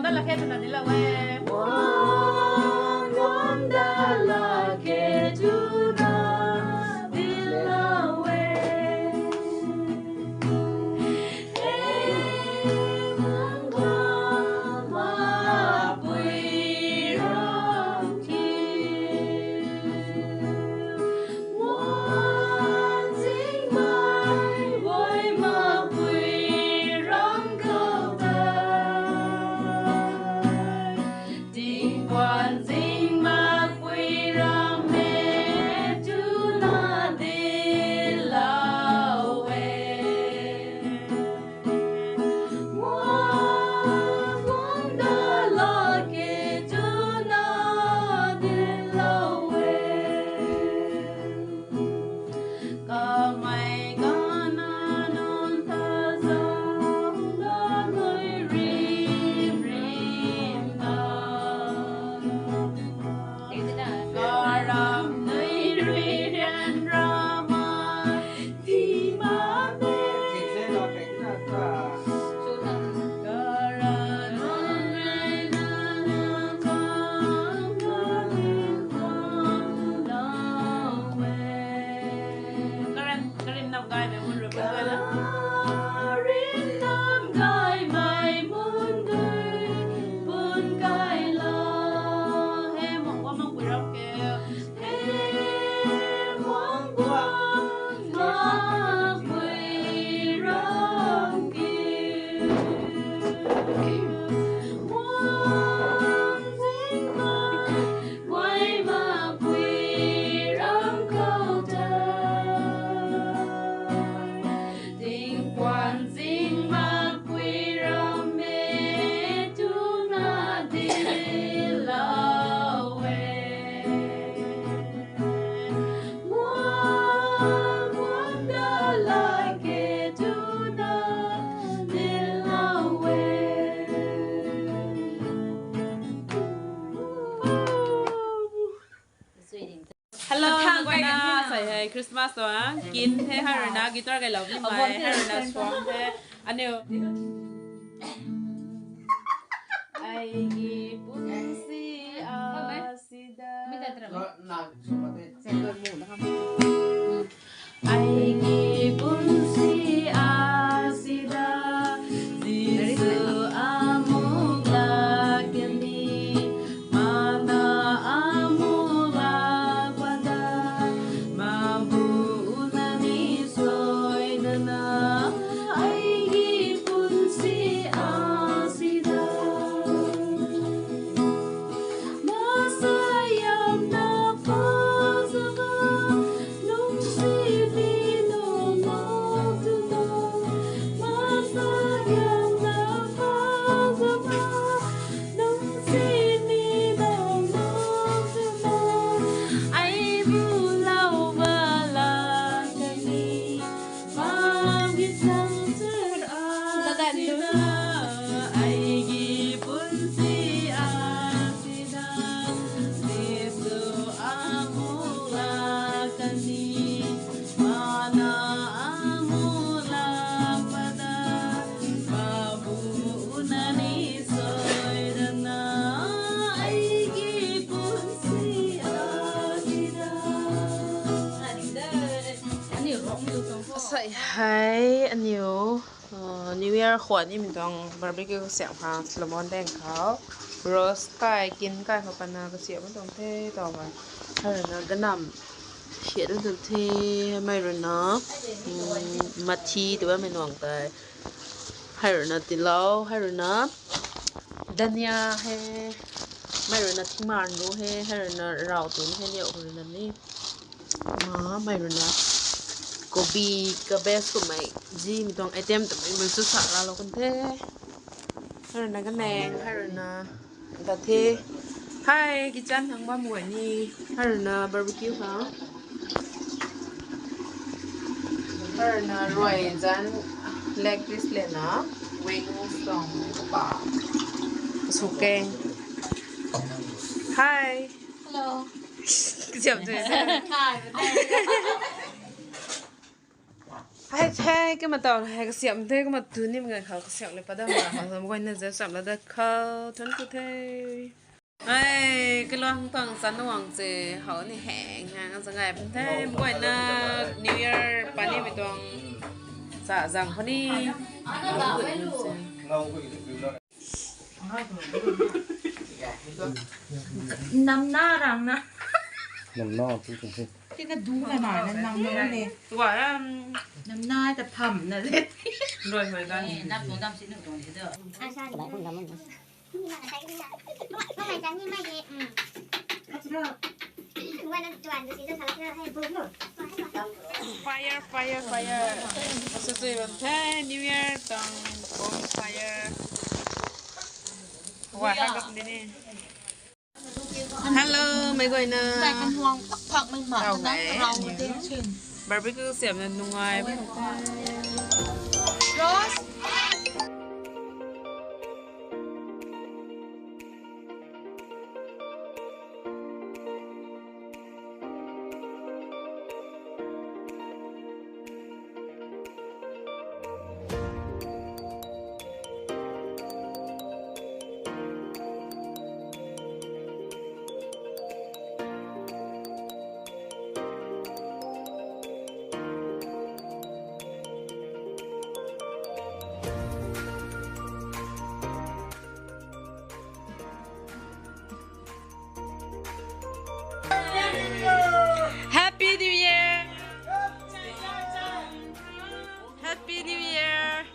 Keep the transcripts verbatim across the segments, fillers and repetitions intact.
Lake tuna dilou e. Wang, wang da lake tuna dilou e. Hey, wang, wang, wang, pui ram ki. Wang, zing mai, wai ma pui ram khou ta. Tingpuan zing mak pui ram e, tuna dilou e. Wang, wang da lake tuna dilou e. Kamei kana nunc ta zauc na nui rim rim ta. Karam nui rui rian rama ti ma me. Karam nui rui na na kang kang kang na we. Karim, Karim nam gaymei mun rui bun gay la. Karim nam gaymei mun rui bun gay la. He, mong wa mong pui ram ke. He, mong wa mong pui ram ke. Wang zing mai, wai ma pui ram khou ta. Tingpuan zing mak pui ram e, tuna dilou e. Wang, wang da lake tuna dilou e. Hello, thang guay na, sai hei Christmas tuang kin the, hei rui na guitar gay lou ni mai, hei rui na suang the, aniu. Aigi punsi asida. Aigi punsi asida, Jisu amuk lak kani, mana amuk lak pada, mabu nani soidana, aigi punsi asida. Aigi punsi asida, Jisu amuk lak kani, mana amuk lak pada, mabu nani soidana, aigi punsi asida. Sai hei aniu, uh, New Year khwan nimei tuang barbecue kasiam khang Solomon dang khou. Roast kai, kin kai khou pana kasiam tuang the, tuang hei. Hei rui na ganam siat tuang the, mei rui na, um, mathi tu bammei nuang tei. Hei rui na tilou, hei rui na dhania he, mei rui na thingman ru he, hei rui na rau tun he, niu rui na ni. Ma, mei rui na kobi, cabbage kummei, zimei tuang item twmei mei chu sa laalou kan the. Hei rui na ganeng, hei rui na ta the. Hei kitchen thang bam guay ni. Hei rui na barbecue khou. Hei rui na ruai zan leg piece lana wings tuang pa. Sukeng. Hi. Hello. Kasiam tu. Hi. Hei the, kumna tau hei kasiam the, kumna tu ni mei ganv khou kasiam le pa da ma, mei guayna zauc cham la da khou thuanc ku the. Hei, kaluang tuang chan nuang se, how ni heng heng a zangai pun the, mei guayna New Year pa ni mei tuang sa zang khou ni. Namna rang na. Namna tu tu. Ti ka du na na namna ne. Tua, um, namna ta pham na le. Rui hoi gan. Eh, nap tu dam si nu tuang di do. Fire, fire, fire. Asa tui bam the, New Year tuang bonfire. Wa, ha kap ni ni. Hello, mei guayna. Zai kan nuang phak phak mei ma, tau kan nang hai, rau ni. Barbecue siamna nungai. Rose. Happy New Year! Happy New Year!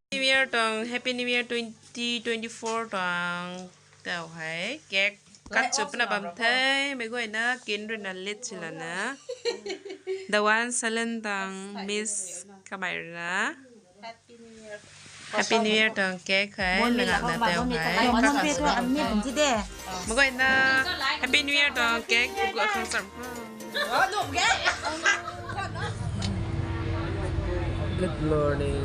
New Year tuang, Happy New Year twenty twenty-four tuang. Tau hei, cake cut chupna bam the, mei guayna kin rui na lit silana. The one silent tuang miss kamei rui na. Happy New Year tuang cake hei, lana tau hei. Mon pe tu an ni bun ti de. Mei guayna Happy New Year tuang cake pu gu khang sam. Good morning.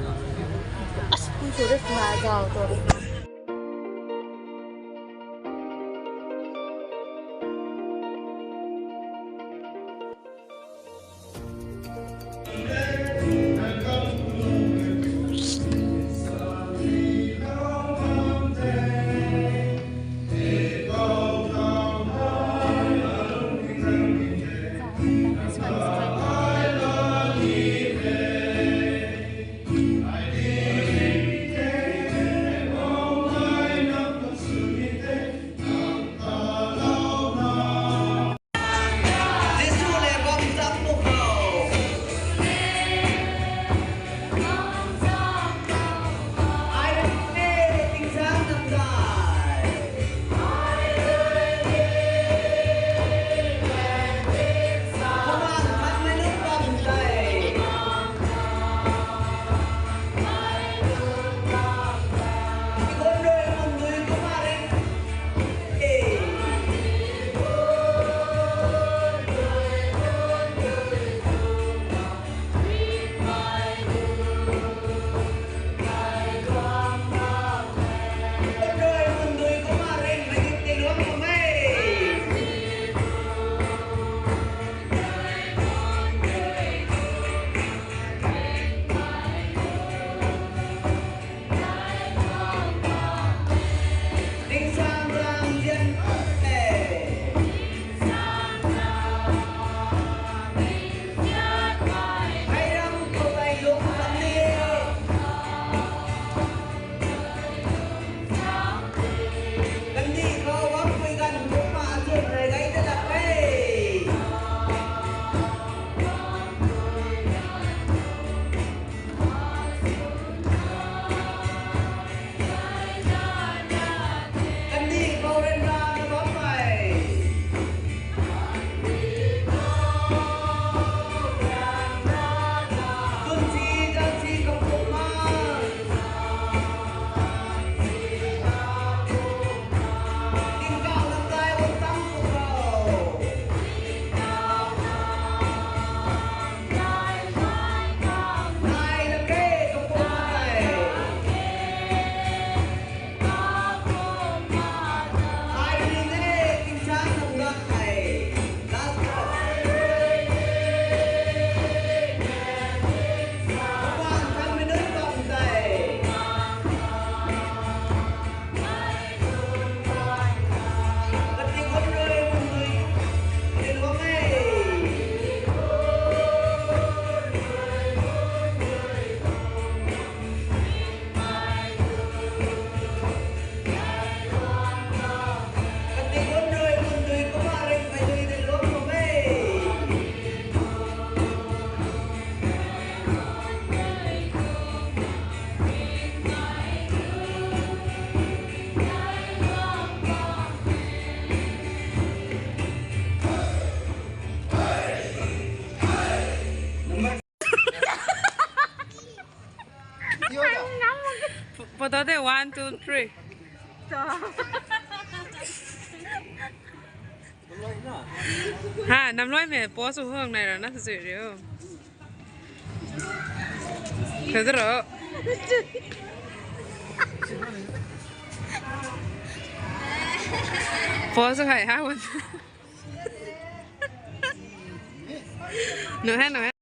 Tao de, one, two, three. Ha, namloimei pose hung nai ra na sui riu. Tadro. Pose hai ha. Nu hai, nu hai.